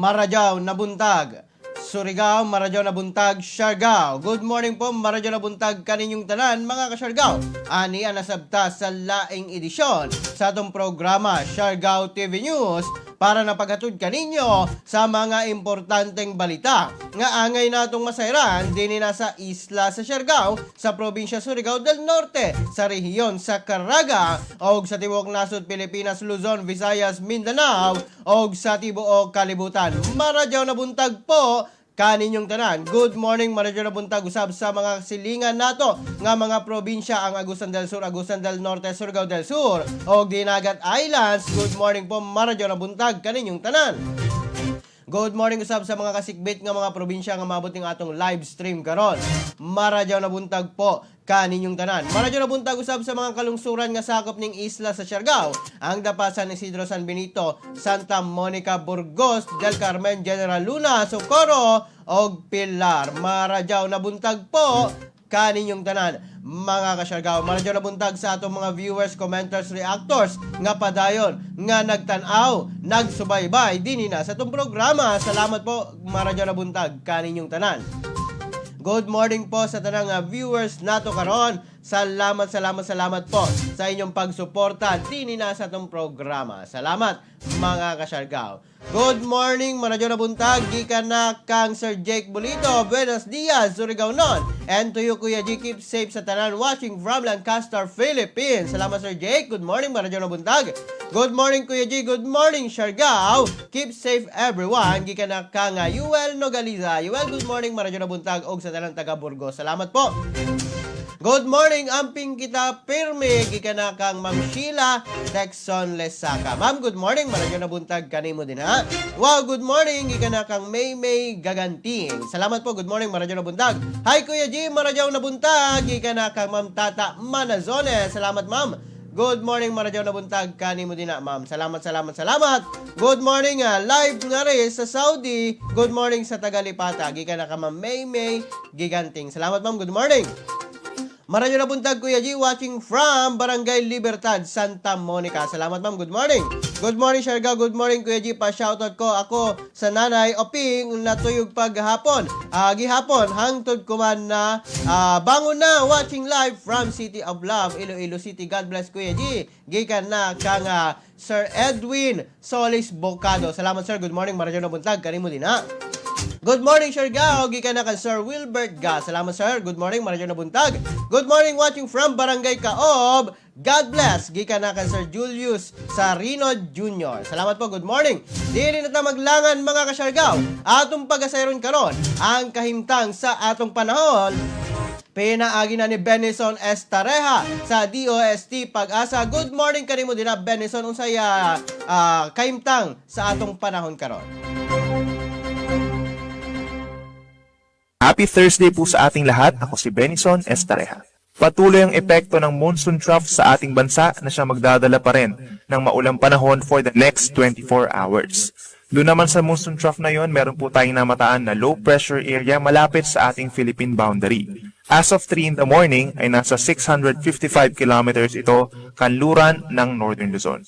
Maradyaw na buntag, Surigao, maradyaw na buntag, Siargao. Good morning po, maradyaw na buntag kaninyong tanan, mga kasyargao. Ani ang nasabta sa laing edisyon sa atong programa Siargao TV News para napaghatod kaninyo sa mga importanteng balita nga angay natong masayran dinhi na sa isla sa Siargao, sa probinsya Surigao del Norte, sa rehiyon sa Caraga, og sa tibuok nasod Pilipinas, Luzon, Visayas, Mindanao, og sa tibuok kalibutan. Maradyaw na buntag po kaninyong tanan. Good morning, maradyo na buntag usab sa mga silingan nato nga mga probinsya, ang Agusan del Sur, Agusan del Norte, Surigao del Sur, og Dinagat Islands. Good morning po, maradyo na buntag kaninyong tanan. Good morning usab sa mga kasikbit nga mga probinsya nga mabot ning atong live stream karon. Maradyaw na buntag po kaninyong tanan. Maradyaw na buntag usab sa mga kalungsuran nga sakop ning isla sa Siargao, ang Dapa, San Isidro, San Benito, Santa Monica, Burgos, Del Carmen, General Luna, Socorro og Pilar. Maradyaw na buntag po kaninyong tanan, mga kasyargao. Maradyo na buntag sa atong mga viewers, commenters, reactors nga padayon nga nagtan-aw, nagsubaybay dinhi na sa atong programa. Salamat po, maradyo na buntag kaninyong tanan. Good morning po sa tanang viewers nato karon. Salamat, salamat, salamat po sa inyong pagsuporta dinhi na sa atong programa. Salamat, mga kasyargao. Good morning, maradyo na buntag. Gikan na kang Sir Jake Bolito. Buenos dias, Surigao non. And to you, Kuya G, keep safe sa tanan watching from Lancaster, Philippines. Salamat, Sir Jake. Good morning, maradyo na buntag. Good morning, Kuya G. Good morning, Siargao. Keep safe, everyone. Gikan na kang Yuel Nogaliza. Yuel, good morning, maradyo na buntag og sa tanan taga Burgos. Salamat po. Good morning, amping kita pirmi, gikan na kang Ma'am Sheila Texon Lesaka. Ma'am, good morning, maradyo na buntag kanimo din ha. Wow, good morning, gikan na kang May May Gaganting. Salamat po, good morning, maradyo na buntag. Hi, Kuya G, maradyo na buntag, gikan na kang Ma'am Tata Manazone. Salamat, ma'am. Good morning, maradyo na buntag kanimo din na, ma'am. Salamat, salamat, salamat. Good morning, live nga rin sa Saudi. Good morning sa Tagalipata. Gikan na ka Ma'am May May Giganting. Salamat, ma'am. Good morning. Maradyo na buntag, Kuya G, watching from Barangay Libertad, Santa Monica. Salamat, ma'am. Good morning. Good morning, Siargao. Good morning, Kuya G. Pa-shoutout ko ako sa nanay Oping natuyog paghapon. Gihapon, hangtod ko man na bangon na, watching live from City of Love, Iloilo City. God bless, Kuya G. Gikan na kang Sir Edwin Solis Bocado. Salamat, sir. Good morning. Maradyo na buntag. Kanimo din ha. Good morning, Siargao. Gikan na kang Sir Wilbert Ga. Salamat, sir. Good morning, maradyo na buntag. Good morning, watching from Barangay Kaob. God bless. Gikan na kang Sir Julius Sarino Jr. Salamat po. Good morning. Dili na ta maglangan, mga kasyargao. Atong pagasayron karon ang kahimtang sa atong panahon pinaagi na ni Benison Estareja sa DOST Pag-asa. Good morning kanimo din na, Benison, unsay kahimtang sa atong panahon karon? Happy Thursday po sa ating lahat. Ako si Benison Estareja. Patuloy ang epekto ng monsoon trough sa ating bansa na siya magdadala pa rin ng maulang panahon for the next 24 hours. Doon naman sa monsoon trough na yon, meron po tayong namataan na low pressure area malapit sa ating Philippine boundary. As of 3 in the morning ay nasa 655 kilometers ito kanluran ng Northern Luzon.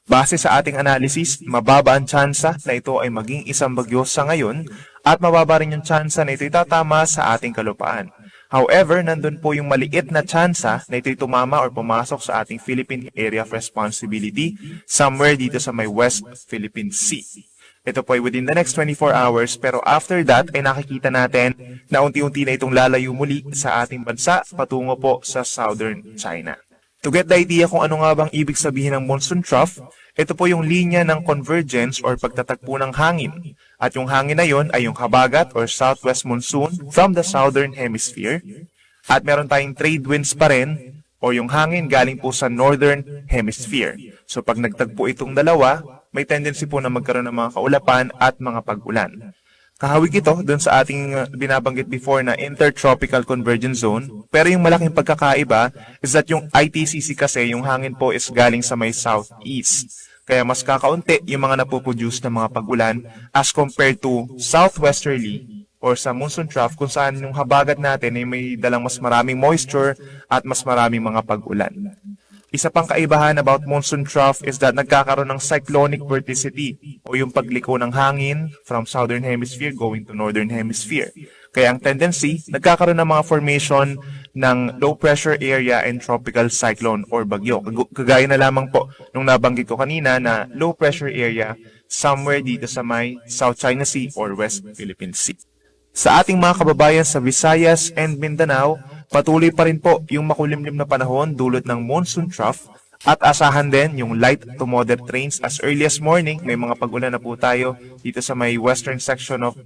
Base sa ating analysis, mababa ang tsansa na ito ay maging isang bagyo sa ngayon at mababa rin yung tsansa na ito'y tatama sa ating kalupaan. However, nandun po yung maliit na tsansa na ito'y tumama or pumasok sa ating Philippine Area of Responsibility somewhere dito sa may West Philippine Sea. Ito po ay within the next 24 hours, pero after that ay nakikita natin na unti-unti na itong lalayo muli sa ating bansa patungo po sa southern China. To get the idea kung ano nga bang ibig sabihin ng monsoon trough, ito po yung linya ng convergence or pagtatagpo ng hangin. At yung hangin na yon ay yung habagat or southwest monsoon from the southern hemisphere. At meron tayong trade winds pa rin o yung hangin galing po sa northern hemisphere. So pag nagtagpo itong dalawa, may tendency po na magkaroon ng mga kaulapan at mga pag-ulan. Kahawig ito dun sa ating binabanggit before na Intertropical Convergence Zone. Pero yung malaking pagkakaiba is that yung ITCZ kasi, yung hangin po is galing sa may southeast. Kaya mas kakaunti yung mga napoproduce na mga pag-ulan as compared to southwesterly or sa monsoon trough kung saan yung habagat natin ay may dalang mas maraming moisture at mas maraming mga pag-ulan. Isa pang kaibahan about monsoon trough is that nagkakaroon ng cyclonic vorticity o yung pagliko ng hangin from southern hemisphere going to northern hemisphere. Kaya ang tendency, nagkakaroon ng mga formation ng low pressure area and tropical cyclone or bagyo. Kagaya na lamang po nung nabanggit ko kanina na low pressure area somewhere dito sa may South China Sea or West Philippine Sea. Sa ating mga kababayan sa Visayas and Mindanao, patuloy pa rin po yung makulimlim na panahon dulot ng monsoon trough at asahan din yung light to moderate rains as early as morning. May mga pag-ulan na po tayo dito sa may western section of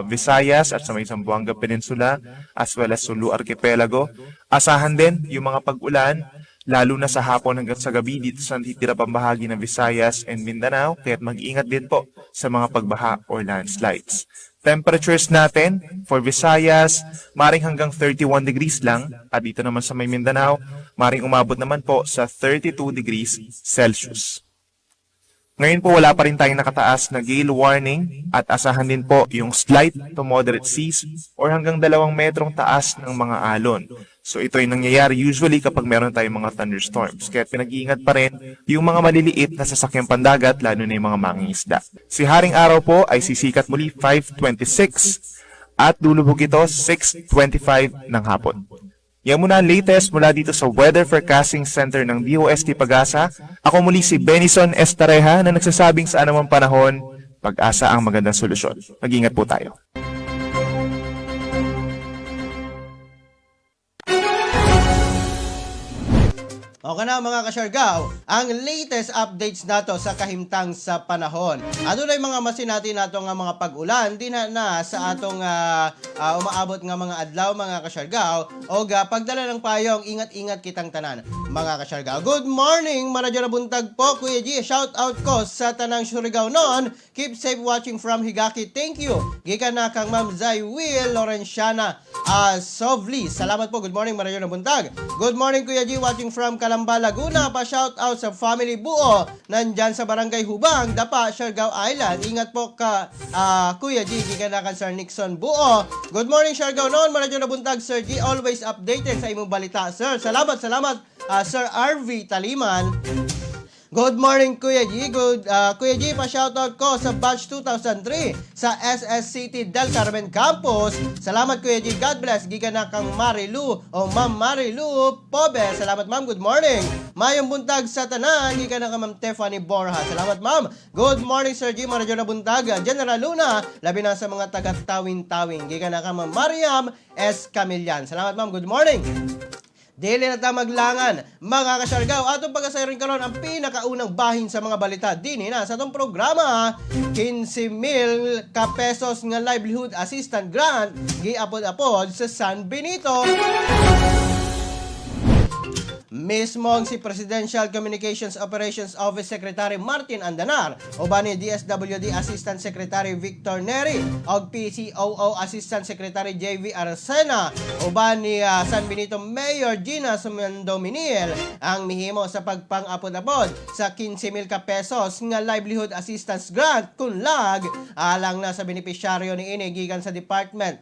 Visayas at sa may Zamboanga Peninsula as well as Sulu Archipelago. Asahan din yung mga pag-ulan lalo na sa hapon hanggang sa gabi dito sa natitira pang bahagi ng Visayas and Mindanao, kaya't mag-ingat din po sa mga pagbaha or landslides. Temperatures natin for Visayas, maring hanggang 31 degrees lang, at dito naman sa may Mindanao, maring umabot naman po sa 32 degrees Celsius. Ngayon po, wala pa rin tayong nakataas na gale warning at asahan din po yung slight to moderate seas or hanggang 2 metrong taas ng mga alon. So ito ay nangyayari usually kapag meron tayong mga thunderstorms. Kaya pinag-iingat pa rin yung mga maliliit na sasakyang pandagat, lalo na yung mga mangingisda. Si Haring Araw po ay sisikat muli 5:26 at lulubog ito 6:25 ng hapon. Yan muna ang latest mula dito sa Weather Forecasting Center ng DOST PAGASA. Ako muli si Benison Estareja na nagsasabing sa anumang panahon, pag-asa ang magandang solusyon. Mag-ingat po tayo. Okay na, mga kasyargaw, ang latest updates nato sa kahimtang sa panahon. Adunay mga masinati nato nga mga pag-ulan din na, na sa atong umaabot nga mga adlaw, mga kasyargaw, o pagdala ng payong, ingat-ingat kitang tanan, mga kasyargaw. Good morning, maradyo na buntag po, Kuya G. Shout out ko sa tanang Surigao noon. Keep safe watching from Higaki. Thank you. Gikan na kang Ma'am Zai Will Lorenciana Sovli. Salamat po. Good morning, maradyo na buntag. Good morning, Kuya G. Watching from Calamba, Laguna. Pa shout out sa family Buo. Nandyan sa Barangay Hubang, Dapa, Siargao Island. Ingat po ka, Kuya G. Gikan na kang Sir Nixon Buo. Good morning, Siargao noon. Maradyo na buntag, Sir G. Always updated sa imong balita, sir. Salamat, salamat, Sir RV Taliman. Good morning, Kuya G. Kuya G, pa-shoutout ko sa batch 2003 sa SSCT Del Carmen Campus. Salamat, Kuya G. God bless. Gikan na kang Marilu o Ma'am Marilu Pobe. Salamat, ma'am. Good morning. Mayong buntag sa tanan. Gikan na kang Ma'am Tiffany Borja. Salamat, ma'am. Good morning, Sir G. Maradyo na buntag. General Luna, labi na sa mga taga-tawin-tawin. Gikan na kang Ma'am Mariam S. Camillan. Salamat, ma'am. Good morning. Dili na ta maglangan, mga kasyargaw. Atong pag-asayron karon ang pinakaunang bahin sa mga balita dinhi na sa atong programa. 15,000 ka pesos nga livelihood assistant grant giapod-apod sa San Benito. Mismong si Presidential Communications Operations Office Secretary Martin Andanar uban ni DSWD Assistant Secretary Victor Neri og PCOO Assistant Secretary JV Arsena uban ni San Benito Mayor Gina Sumandominil ang mihimo sa pagpang-apod-apod sa 15,000 ka pesos nga livelihood assistance grant kunlag alang na sa benepisyaryo ni ini gikan sa Department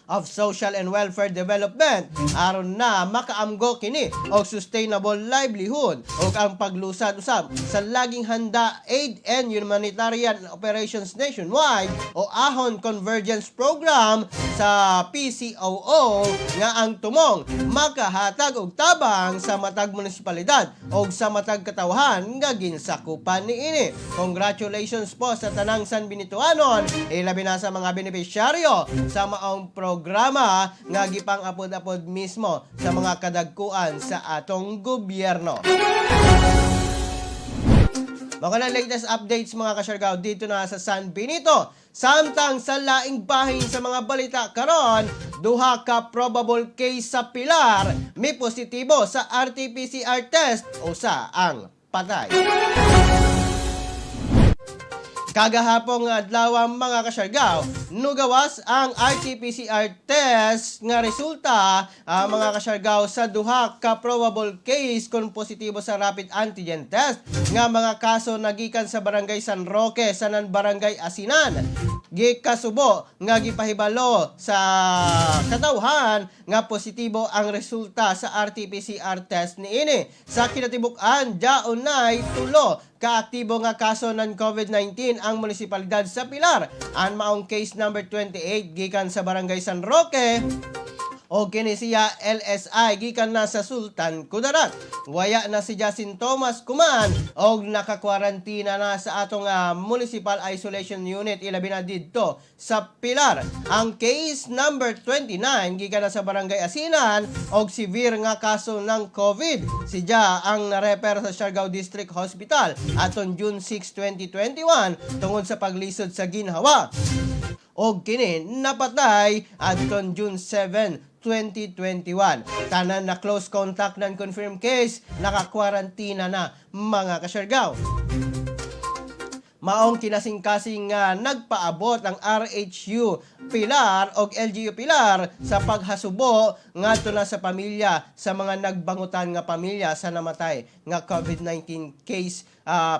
of Social and Welfare Development aron na makaamgo kini og sustainable livelihood ug ang paglusad usab sa laging handa Aid and Humanitarian Operations Nationwide o AHON Convergence Program sa PCOO nga ang tumong makahatag og tabang sa matag munisipalidad og sa matag katawhan nga ginsakupan niini. Congratulations po sa tanang San Benitoanon, ilabi na sa mga benepisyaryo sa maong programa nga gipang-apod-apod mismo sa mga kadagkuan sa atong gobyerno. Mga na latest updates, mga kasyargaw, dito na sa San Benito. Samtang sa laing bahin sa mga balita karon, duha ka probable case sa Pilar may positibo sa RT-PCR test, usa ang patay. Kagahapong adlaw, mga kasyargaw, nugawas ang RT-PCR test nga resulta, mga kasyargaw, sa duha ka probable case kung positibo sa rapid antigen test nga mga kaso nagikan sa Barangay San Roque sa nan Barangay Asinan. Gikasubo nga gipahibalo sa katawhan nga positibo ang resulta sa RT-PCR test niini. Sa kinatibuk-an, jaunay 3 kaaktibo nga kaso ng COVID-19 ang munisipalidad sa Pilar. Ang maong case number 28 gikan sa Barangay San Roque o kini siya LSI gikan na sa Sultan Kudarat. Waya na si sintomas kuman og nakakwarantina na sa atong Municipal Isolation Unit, ilabi na didto sa Pilar. Ang case number 29 gikan na sa Barangay Asinan og severe nga kaso ng COVID. Siya ang narefer sa Siargao District Hospital aton June 6, 2021 tungod sa paglisod sa ginhawa og kini napatay adtong June 7, 2021. Tanan na close contact ng confirmed case nakakwarantina na, mga kasyargaw. Maong kinasingkasing nga nagpaabot ang RHU Pilar og LGU Pilar sa paghasubo ngadto na sa pamilya sa mga nagbangutan nga pamilya sa namatay nga COVID-19 case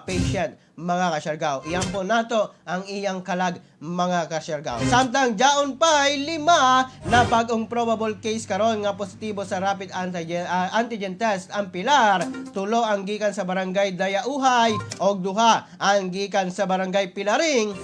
patient, mga kasyargaw. Iyan po nato ang iyang kalag, mga kasyargaw. Samtang jaon pa'y 5 na bagong probable case karon nga positibo sa rapid antigen test ang Pilar. 3 ang gikan sa Barangay Dayauhay og 2 ang gikan sa Barangay Pilaring.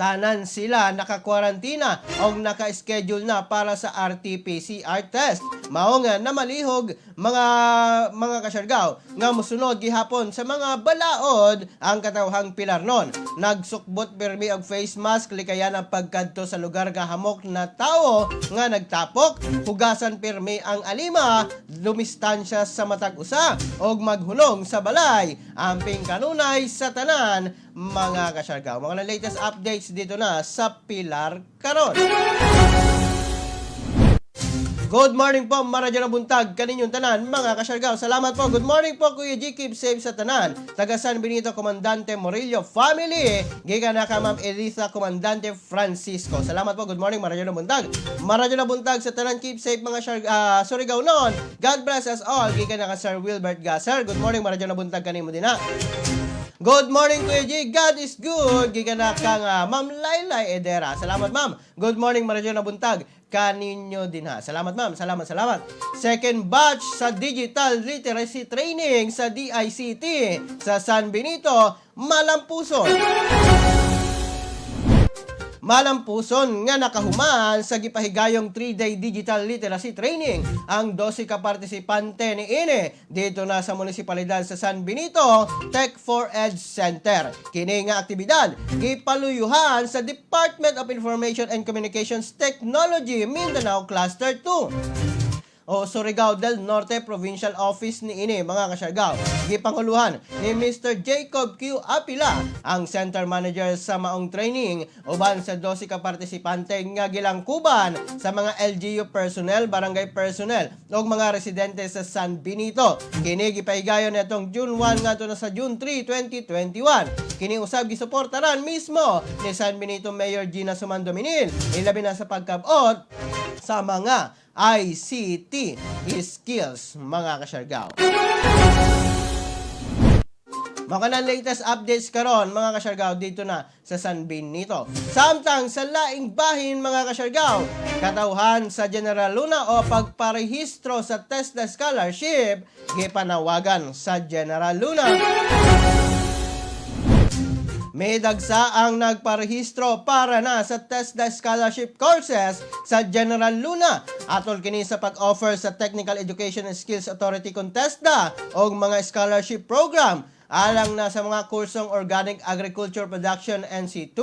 Tanan sila nakakwarantina o naka-schedule na para sa RT-PCR test. Mao nga namalihog mga kasyargaw nga musunod gihapon sa mga balaod ang katawhang Pilarnon. Nagsukbot pirmi og face mask, likayan ang pagkadto sa lugar nga hamok na tao nga nagtapok, hugasan pirmi ang alima, lumistansya sa matag usa og maghunong sa balay. Amping kanunay sa tanan, mga kasyargaw. Mga latest updates dito na sa Pilar karon. Good morning po, Maradyo na buntag, kaninyong tanan, mga kasyargaw. Salamat po. Good morning po, Kuya G. Keep safe sa tanan. Taga San Benito, Comandante Morillo family. Gikan na ka Ma'am Elisa Comandante Francisco. Salamat po. Good morning, Maradyo na buntag. Maradyo na buntag sa tanan. Keep safe, mga Surigao noon. God bless us all. Gikan na ka Sir Wilbert Gasser. Good morning, Maradyo na buntag kanimo din ha. Good morning, Kuya G. God is good. Gikan na kang Ma'am Laylay Edera. Salamat, Ma'am. Good morning, Maradyo na buntag kaninyo din ha. Salamat, Ma'am. Salamat, salamat. Second batch sa Digital Literacy Training sa DICT sa San Benito, Malampuson. Malampuson nga nakahuman sa gipahigayong 3-day digital literacy training ang 12 ka partisipante ni ini dito na sa munisipalidad sa San Benito Tech 4 Ed Center. Kini nga aktibidad gipaluyuhan sa Department of Information and Communications Technology Mindanao Cluster 2 o Surigao del Norte Provincial Office ni ini, mga kasyargaw. Gipanguluhan ni Mr. Jacob Q. Apila ang center manager sa maong training uban sa 12 ka partisipante nga gilangkuban sa mga LGU personnel, barangay personnel ug mga residente sa San Benito. Kini gipahigayon nitong June 1 ngadto na sa June 3, 2021. Kini usab gisuportaran mismo ni San Benito Mayor Gina Sumandominil, ilabi na sa pagkabot sa mga ICT skills, mga kasyargaw. Mga na latest updates karon, mga kasyargaw, dito na sa San Benito. Samtang sa laing bahin, mga kasyargaw, katawhan sa General Luna o pagparehistro sa TESDA Scholarship gipanawagan sa General Luna. May dagsa ang nagparehistro para na sa TESDA Scholarship Courses sa General Luna. Atol kini sa pag-offer sa Technical Education and Skills Authority kon TESDA og mga scholarship program alang na sa mga kursong Organic Agriculture Production NC2,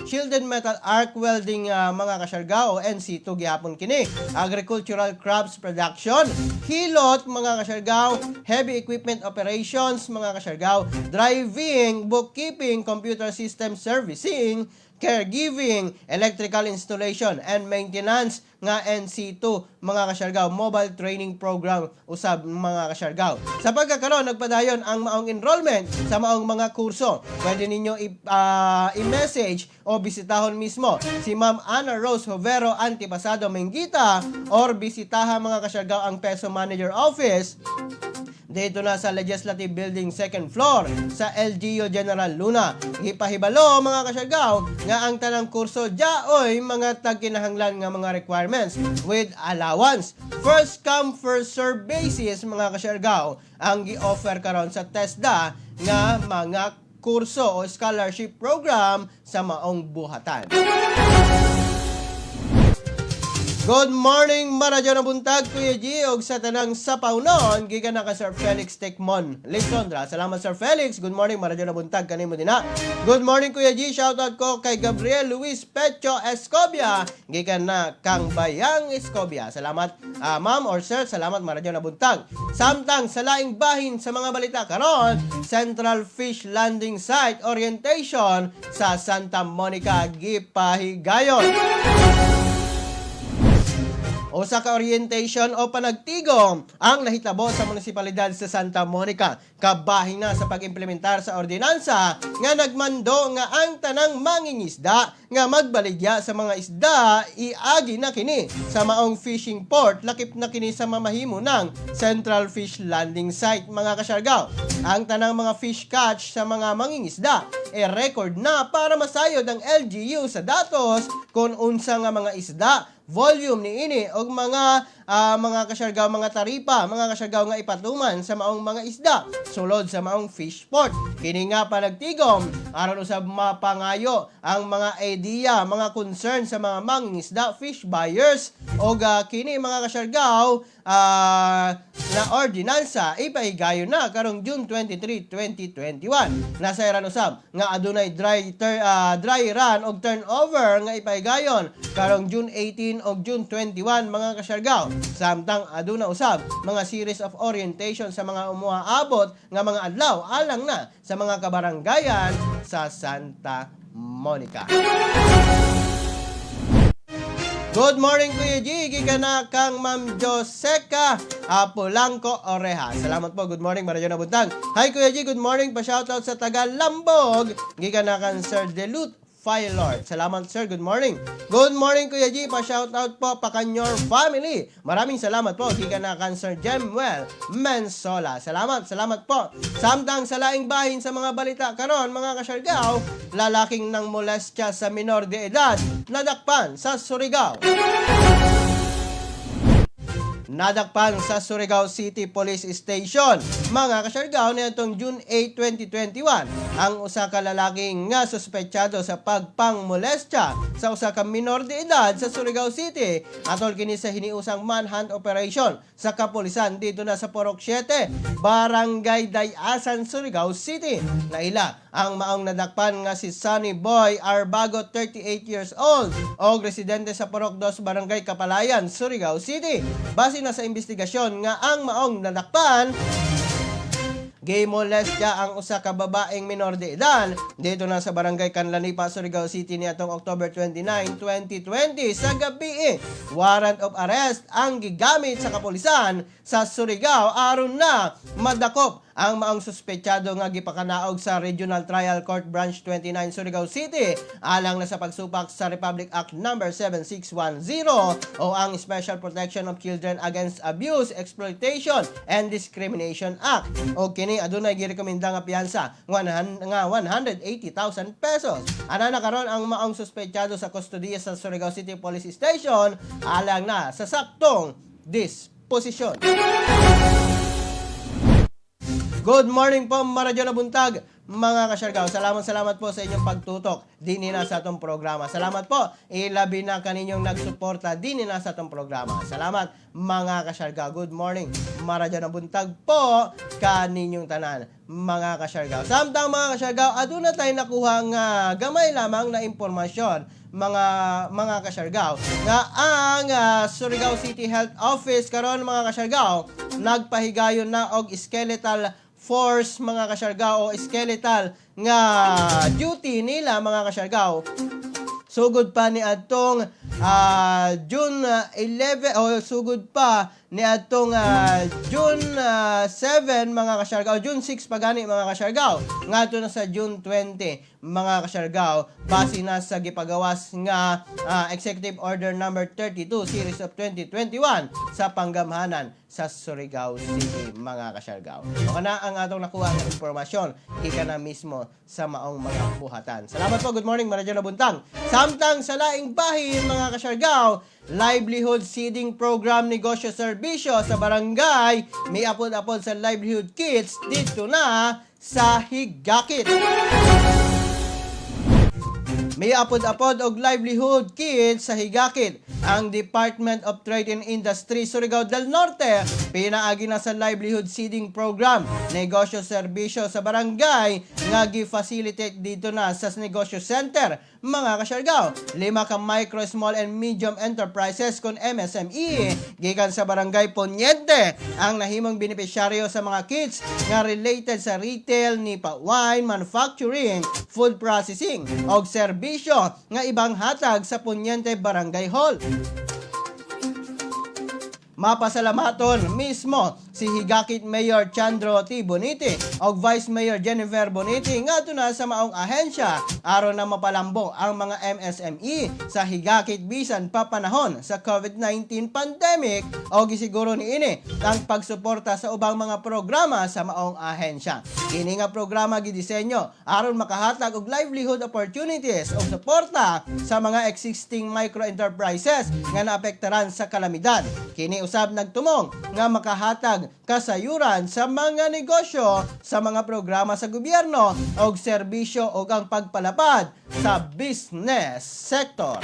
Shielded Metal Arc Welding, mga kasyargao, o NC2 gihapon kini, Agricultural Crops Production, Hilot, mga kasyargao, Heavy Equipment Operations, mga kasyargao, Driving, Bookkeeping, Computer System Servicing, caregiving, electrical installation and maintenance nga NC2, mga kasyargaw, mobile training program usab, mga kasyargaw. Sa pagkakaroon, nagpadayon ang maong enrollment sa maong mga kurso. Pwede ninyo i-message o bisitahon mismo si Ma'am Ana Rose Jovero Antipasado Mengita or bisitaha, mga kasyargaw, ang PESO Manager Office dito na sa Legislative Building, second floor, sa LGU General Luna. Ipahibalo, mga kasyargaw, nga ang tanang kurso jaoy mga tagkinahanglan nga mga requirements with allowance. First come, first serve basis, mga kasyargaw, ang gi-offer karon sa TESDA nga mga kurso o scholarship program sa maong buhatan. Good morning, Maradyo na buntag, Kuya G, og sa tanang sapawnon, gikan na ka Sir Felix Tekmon Lisondra. Salamat, Sir Felix. Good morning, Maradyo na buntag kanimo din na. Good morning, Kuya G. Shoutout ko kay Gabriel Luis Pecho Escobia. Gikan na kang Bayang Escobia. Salamat, ma'am or sir. Salamat, Maradyo na buntag. Samtang sa laing bahin sa mga balita karon, Central Fish Landing Site Orientation sa Santa Monica gipahigayon. Usa ka orientation o panagtigom ang nahitabo sa munisipalidad sa Santa Monica kabahin na sa pag-implementar sa ordinansa nga nagmando nga ang tanang mangingisda nga magbaligya sa mga isda iagi na kini sa maong fishing port, lakip na kini sa mamahimo ng Central Fish Landing Site, mga kasyargaw. Ang tanang mga fish catch sa mga mangingisda e record na para masayod ang LGU sa datos kung unsa nga mga isda, volume ni ini og mga kasyargaw, mga taripa, mga kasyargaw, nga ipatuman sa maong mga isda sulod sa maong fish port. Kini nga panagtigom aron usab mapangayo ang mga idea, mga concern sa mga mangingisda, fish buyers, og kini, mga kasyargaw, na ordinansa ipahigayon na karong June 23, 2021. Nasayran usab nga adunay dry run og turnover nga ipahigayon karong June 18 og June 21, mga kasyargaw. Samtang aduna usab mga series of orientation sa mga umuaabot nga mga adlaw alang na sa mga kabaranggayan sa Santa Monica. Good morning, Kuya G. Gikan na kang Ma'am Joseca Polanco Oreja. Salamat po. Good morning. Maradyo na buntag. Hi, Kuya G. Good morning. Pa-shoutout sa taga Lambog. Gikan na kang Sir Delut Filord. Salamat, sir. Good morning. Good morning, Kuya G. Pa-shoutout po pa Kanyor family. Maraming salamat po. Gikan na kang Sir Jemuel Mensola. Salamat. Salamat po. Samtang sa laing bahin sa mga balita karon, mga kasyargaw, lalaking nang molestya sa minor de edad nadakpan sa Surigao. Nadakpan sa Surigao City Police Station, mga kasyargaw, niadtong June 8, 2021, ang usa ka lalaki nga suspetsado sa pagpangmolestya sa usa ka minor de edad sa Surigao City. Atol kini sa hiniusang manhunt operation sa kapulisan dito na sa Purok 7, Barangay Dayasan, Surigao City. Naila ang maong nadakpan nga si Sunny Boy Arbago, 38 years old, o residente sa Purok 2, Barangay Kapalayan, Surigao City. Base na sa investigasyon nga ang maong nadakpan gimolestya ang usa ka babaeng minor de edad dito na sa Barangay Canlanipa, Surigao City niadtong October 29, 2020 sa gabi. Warrant of arrest ang gigamit sa kapulisan sa Surigao aron na madakop ang maong suspetsado nga gipakanaog sa Regional Trial Court Branch 29, Surigao City alang na sa pagsupak sa Republic Act Number 7610 o ang Special Protection of Children Against Abuse, Exploitation and Discrimination Act. O kini adunay girekomenda nga piyansa nga 180,000 pesos. Ana na karon ang maong suspetsado sa kustodiya sa Surigao City Police Station alang na sa saktong disposisyon. Good morning po, Maradyo na buntag, mga kasyargaw. Salamat, salamat po sa inyong pagtutok dinhi na sa atong programa. Salamat po, ilabi na kaninyong nagsuporta dinhi na sa atong programa. Salamat, mga kasyargaw. Good morning, Maradyo na buntag po kaninyong tanan, mga kasyargaw. Samtang, mga kasyargaw, aduna tayo nakuha nga gamay lamang na impormasyon, mga kasyargaw, nga ang Surigao City Health Office karon, mga kasyargaw, nagpahigayon na og skeletal force, mga kasyargaw, o skeletal nga duty nila, mga kasyargaw. Sugod pa ni atong June 11 o sugod pa ni atong June 7, mga kasyargaw, June 6 pa gani, mga kasyargaw, ngadto na sa June 20, mga kasyargaw, base na sa gipagawas nga Executive Order number 32 series of 2021 sa panggamhanan sa Surigao City, mga kasyargaw. O kana ang atong nakuha nga impormasyon gikan na mismo sa maong mga buhatan. Salamat po. Good morning, Maradyo na buntang. Samtang sa laing bahin, mga kasyargaw, livelihood seeding program negosyo serbisyo sa barangay may apod-apod sa livelihood kits dito na sa Higakit. May apod-apod og livelihood kits sa Higakit ang Department of Trade and Industry Surigao del Norte, pinaagi na sa livelihood seeding program negosyo serbisyo sa barangay nga gi-facilitate dito na sa negosyo center, mga kasyargaw. Lima ka micro, small and medium enterprises kon MSME gikan sa Barangay Poniente ang nahimong benepisyaryo sa mga kits nga related sa retail ni pa wine manufacturing, food processing og serbisyo nga ibang hatag sa Poniente Barangay Hall. Mapasalamaton mismo si Higakit Mayor Chandro T. Boniti og Vice Mayor Jennifer Boniti ngadto na sa maong ahensya aron na mapalambo ang mga MSME sa Higakit bisan pa panahon sa COVID-19 pandemic o gisiguro niini ang pagsuporta sa ubang mga programa sa maong ahensya. Kini nga programa gidisenyo aron makahatag og livelihood opportunities o suporta sa mga existing micro enterprises nga naapektaran sa kalamidad. Kini usab nagtumong nga makahatag kasayuran sa mga negosyo sa mga programa sa gobyerno og serbisyo og ang pagpalapad sa business sector.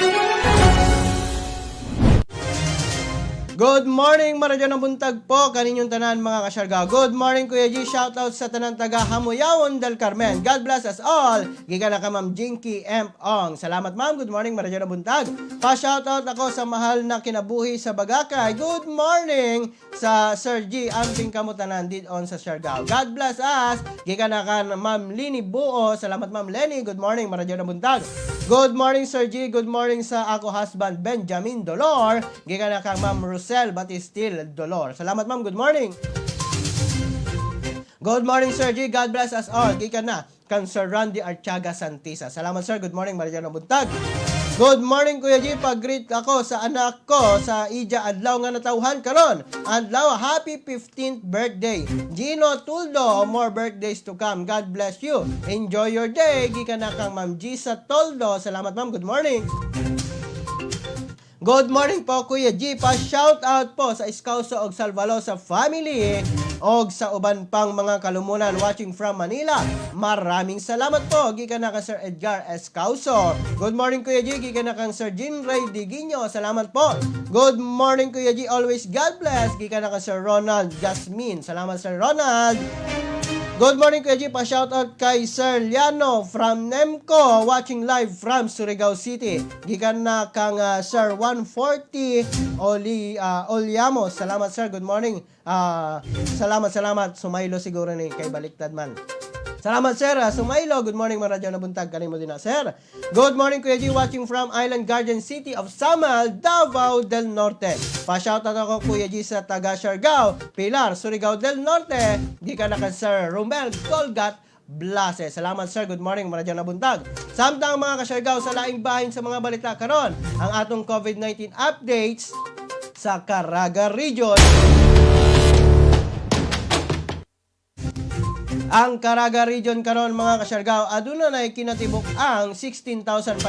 Good morning, Maradyo ng buntag po kaninyong tanan, mga kasyarga. Good morning, Kuya G. Shout out sa tanan taga Hamuyawon del Carmen. God bless us all. Gikan na ka Ma'am Jinky M. Ong. Salamat, ma'am. Good morning, Maradyo ng buntag. Pa shout out ako sa mahal na kinabuhi sa Bagakay. Good morning sa Sir G. Amping kamutanan did on sa Siargao. God bless us. Gikan na ka Ma'am Lini Buo. Salamat, Ma'am Lenny. Good morning, Maradyo ng buntag. Good morning, Sir G. Good morning sa ako husband Benjamin Dolor. Gikan na kang Ma'am Rosel Batistil Dolor. Salamat, ma'am. Good morning. Good morning, Sir G. God bless us all. Gikan na kang Sir Randy Archaga Santisa. Salamat, sir. Good morning, Mariano Buntag. Good morning, Kuya G. Pag-greet ako sa anak ko sa ija adlaw nga natawhan karon. Adlaw, happy 15th birthday. Gino Tuldo, more birthdays to come. God bless you. Enjoy your day. Gikan na kang Ma'am Gisa Toldo. Salamat, ma'am. Good morning. Good morning po, Kuya G. Pa-shout out po sa Escauso og Salvalosa family og sa uban pang mga kalumunan watching from Manila. Maraming salamat po. Gikan na kang Sir Edgar Escauso. Good morning, Kuya G. Gikan na kang Sir Jean Ray Diguinho. Salamat po. Good morning, Kuya G. Always God bless. Gikan na kang Sir Ronald Jasmine. Salamat, Sir Ronald. Good morning, Kuya G. Pa-shoutout kay Sir Liano from Nemco, watching live from Surigao City. Gikan na kang Sir 140 Oli, Oliamo. Salamat, sir. Good morning. Salamat, salamat. Sumaylo siguro ni kay baliktad man. Salamat, sir. Sumaylo. Good morning, Maradyo na buntag. Kanimo din na, sir. Good morning, Kuya G. Watching from Island Garden City of Samal, Davao del Norte. Pa-shoutout ako, Kuya G, sa taga Siargao, Pilar, Surigao del Norte. Gikan na kang Sir Romel Golgat Blase. Salamat, sir. Good morning, Maradyo na buntag. Samtang, mga kasyargao, sa laing bahin sa mga balita karon, ang atong COVID-19 updates sa Caraga Region. Ang Caraga Region karon, mga kasyargao, aduna na kinatibuk ang 16,526,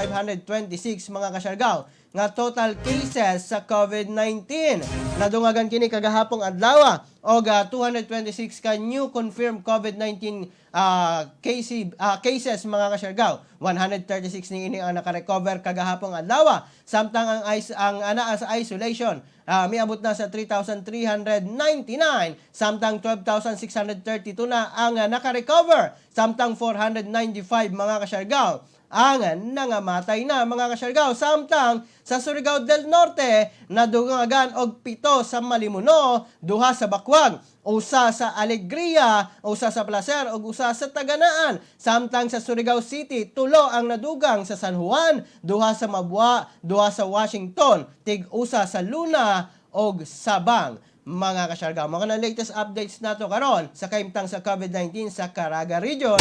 mga kasyargao, nga total cases sa COVID-19. Nadungagan kini kagahapong adlaw og 226 ka new confirmed COVID-19 cases, mga kasyargao. 136 ni ini ang naka-recover kagahapong adlaw. Samtang ang anaa sa isolation miabot na sa 3,399, samtang 12,632 na ang naka-recover, samtang 495, mga kasyargao, ang nangamatay na, mga kasyargaw. Samtang sa Surigao del Norte, nadungagan og 7 sa Malimuno, 2 sa Bakwag, 1 sa Alegria, 1 sa Placer ug 1 sa Taganaan. Samtang sa Surigao City, 3 ang nadugang sa San Juan, 2 sa Mabua, 2 sa Washington, tig-usa sa Luna og Sabang, mga kasyargaw. Mga na latest updates nato karon sa kahimtang sa COVID-19 sa Caraga Region.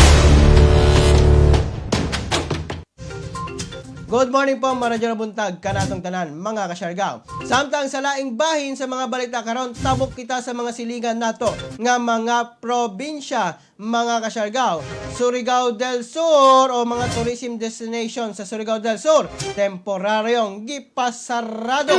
Good morning po, maradyo na buntag kanatong tanan, mga kasyargaw. Samtang sa laing bahin sa mga balita karon, tabok kita sa mga silingan nato nga mga probinsya, mga kasyargaw. Surigao del Sur o mga tourism destination sa Surigao del Sur, temporaryong gipasarado.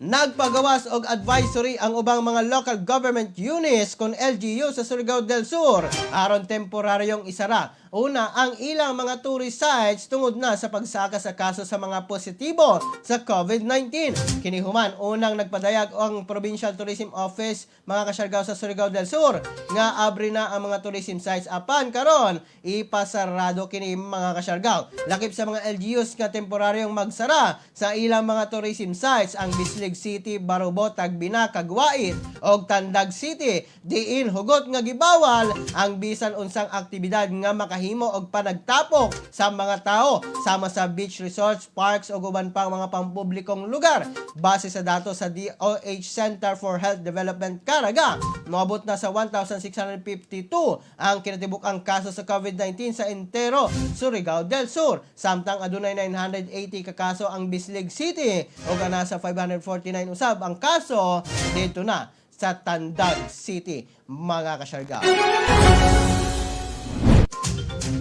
Nagpagawas og advisory ang ubang mga local government units kon LGU sa Surigao del Sur aron temporaryong isara una ang ilang mga tourist sites tungod na sa pagsaka sa kaso sa mga positibo sa COVID-19. Kini human unang nagpadayag ang Provincial Tourism Office, mga kasyargaw, sa Surigao del Sur nga abri na ang mga tourism sites, apan karon ipasarado kini, mga kasyargaw. Lakip sa mga LGUs nga temporaryong magsara sa ilang mga tourism sites ang Bislig City, Barobo, Tagbina, Cagwait og Tandag City, diin hugot nga gibawal ang bisan unsang aktibidad nga makahimo og panagtapok sa mga tao sama sa beach resorts, parks ug uban pang mga pampublikong lugar. Base sa datos sa DOH Center for Health Development Caraga, moabot na sa 1,652 ang kinatibuk-ang kaso sa COVID-19 sa entero Surigao del Sur. Samtang adunay 980 ka kaso ang Bislig City ug nasa 549 usab ang kaso dito na sa Tandag City, mga kasyargaw.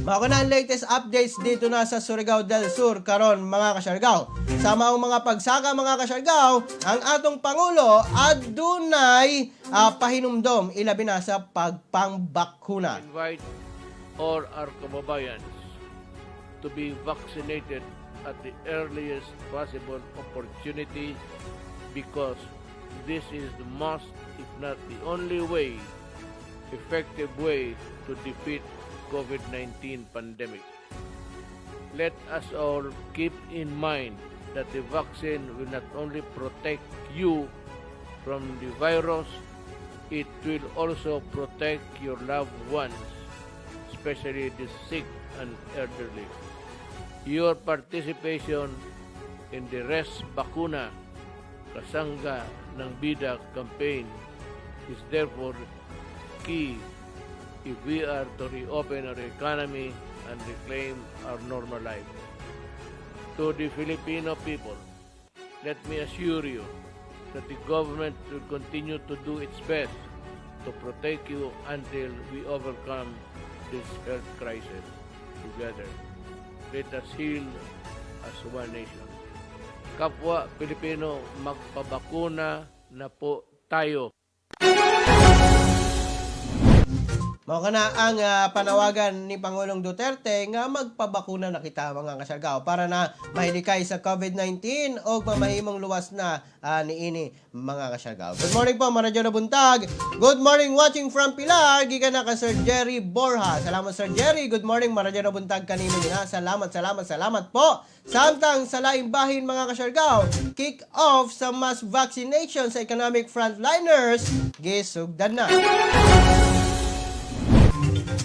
Mao na ang latest updates dito na sa Surigao del Sur karon, mga kasyargaw. Sa maong mga pagsaka, mga kasyargaw, ang atong Pangulo adunay pahinumdom ilabi na sa pagpangbakuna. Invite all our kababayans to be vaccinated at the earliest possible opportunity because this is the most, if not the only way, effective way to defeat COVID-19 pandemic. Let us all keep in mind that the vaccine will not only protect you from the virus, it will also protect your loved ones, especially the sick and elderly. Your participation in the Res Bakuna Kasangga ng Bida campaign is therefore key if we are to reopen our economy and reclaim our normal life. To the Filipino people, let me assure you that the government will continue to do its best to protect you until we overcome this health crisis together. Let us heal as one nation. Kapwa Pilipino, magpabakuna na po tayo. Mao kana ang panawagan ni Pangulong Duterte nga magpabakuna na kita, mga kasyargaw, para na mahilikay sa COVID-19 o mamahimong luwas na niini, mga kasyargaw. Good morning po, Maradyo na buntag. Good morning, watching from Pilar gikan na ka Sir Jerry Borja. Salamat, Sir Jerry. Good morning, Maradyo na buntag kanimo na. Salamat, salamat, salamat po. Samtang sa laing bahin, mga kasyargaw, kick off sa mass vaccination sa economic frontliners gisugdan na.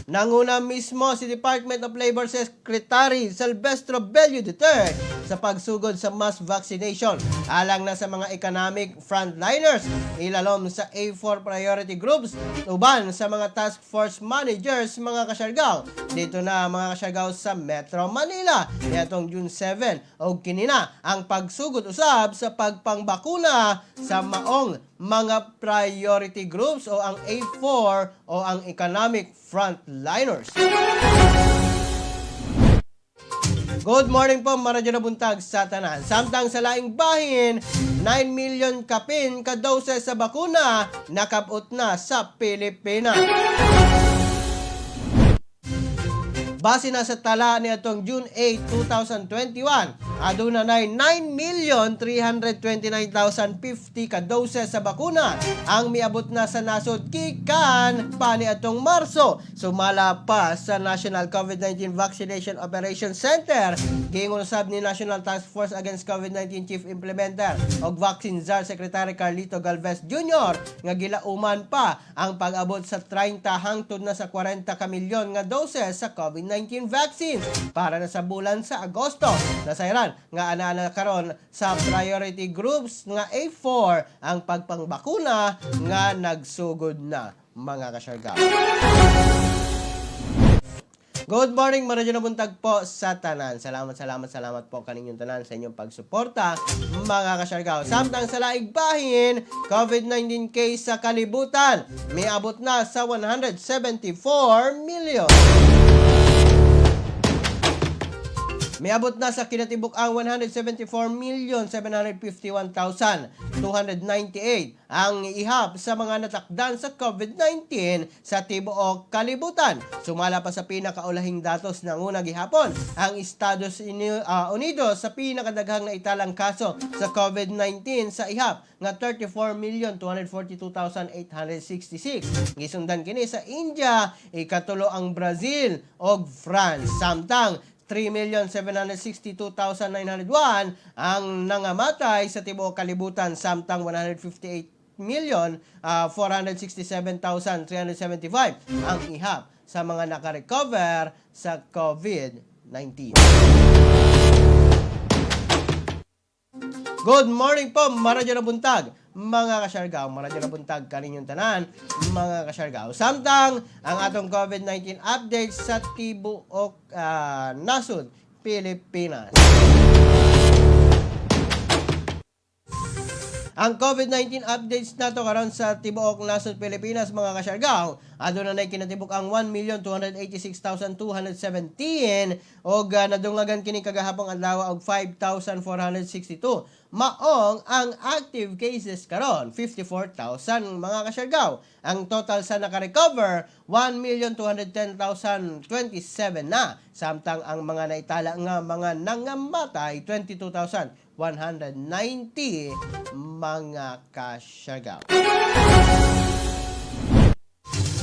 Nanguna mismo si Department of Labor Secretary Silvestre Bello III sa pagsugod sa mass vaccination alang na sa mga economic frontliners, ilalom sa A4 priority groups uban sa mga task force managers, mga kasyargaw, dito na, mga kasyargaw, sa Metro Manila niadtong June 7, og kini na ang pagsugod usab sa pagpangbakuna sa maong mga priority groups o ang A4 o ang economic frontliners. Good morning po, maradyo na buntag sa tanan. Samtang sa laing bahin, 9 million kapin ka dose sa bakuna nakabot na sa Pilipinas. Base na sa tala niadtong June 8, 2021, aduna nay 9,329,050 ka doses sa bakuna ang miabot na sa nasod gikan pa niadtong Marso. Sumala pa sa National COVID-19 Vaccination Operation Center, giingon usab ni National Task Force Against COVID-19 Chief Implementer og Vaccine Czar Secretary Carlito Galvez Jr. nga gilauman pa ang pag-abot sa 30 hangtod na sa 40 ka milyon nga doses sa COVID-19 vaccines para na sa bulan sa Agosto. Nasayran nga ana karon sa priority groups nga A4 ang pagpangbakuna nga nagsugod na, mga kasyargao. Good morning, maradyo na buntag po sa tanan. Salamat, salamat, salamat po kaninyong tanan sa inyong pagsuporta, mga kasyargao. Samtang sa laing bahin, COVID-19 case sa kalibutan miabot na sa 174 million. Miabot na sa kinatibuk ang 174,751,298 ang ihap sa mga natakdan sa COVID-19 sa tibuok kalibutan. Sumala pa sa pinakaulahing datos ng una gihapon, ang Estados Unidos sa pinakadaghang naitalang kaso sa COVID-19 sa ihap nga 34,242,866. Gisundan kini sa India, ikatulo ang Brazil ug France. Samtang 3,762,901 ang nangamatay sa tibuok kalibutan, samtang 158,467,375 ang ihap sa mga nakarecover sa COVID-19. Good morning po, maradyo na buntag, mga kasyargao. Maradyo na buntag kaninyong tanan, mga kasyargao. Samtang ang atong COVID-19 updates sa tibuok nasod Pilipinas. Ang COVID-19 updates nato karon sa tibuok nasod Pilipinas, mga kasyargao, aduna nay kinatibuk ang 1,286,217 og nadungagan kini kagahapong adlaw og 5,462. Maong ang active cases karon 54,000, mga kasyargao. Ang total sa naka-recover, 1,210,027 na. Samtang ang mga naitala nga mga nangamatay, 22,190, mga kasyargao.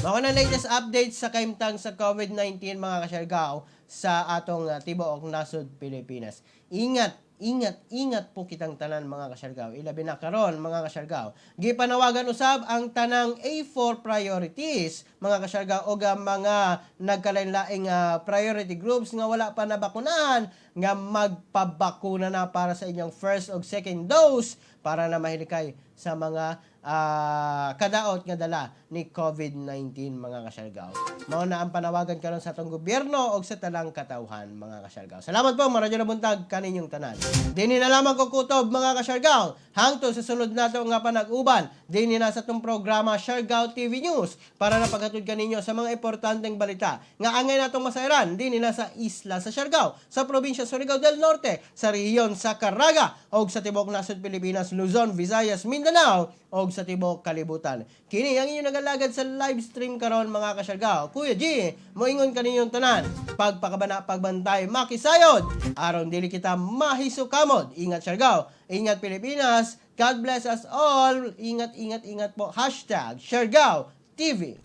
Mao na latest updates sa kaimtang sa COVID-19, mga kasyargao, sa atong tibuok nasod Pilipinas. Ingat, ingat, ingat po kitang tanan, mga kasyargao. Ilabi na karon, mga kasyargao. Gipanawagan usab ang tanang A4 priorities, mga kasyargao, og ang mga nagkalain-laing priority groups nga wala pa nabakunahan nga magpabakuna na para sa inyong first o second dose para na mahilikay sa mga kadaot nga dala ni COVID-19, mga kasyargao. Mao na ang panawagan karon sa atong gobyerno og sa talang katawhan, mga kasyargao. Salamat po, maradyo na buntag kaninyong tanan. Dini na lamang ko kutob, mga kasyargao. Hangtod sa sunod nato nga panag-uban dini na sa atong programa Siargao TV News para na paghatod kaninyo sa mga importanteng balita nga angay natong masayran dini na sa isla sa Siargao, sa probinsya Surigao del Norte, sa rehiyon sa Caraga og sa tibuok nasod Pilipinas, Luzon, Visayas, Mindanao og sa tibuok kalibutan. Kini ang inyong nagalagad sa live stream karon, mga kasyargao. Kuya G, moingon kaninyong tanan. Pagpakabana, pagbantay, makisayod aron dili kita mahisukamod. Ingat Siargao, ingat Pilipinas. God bless us all. Ingat, ingat, ingat po. #SiargaoTV.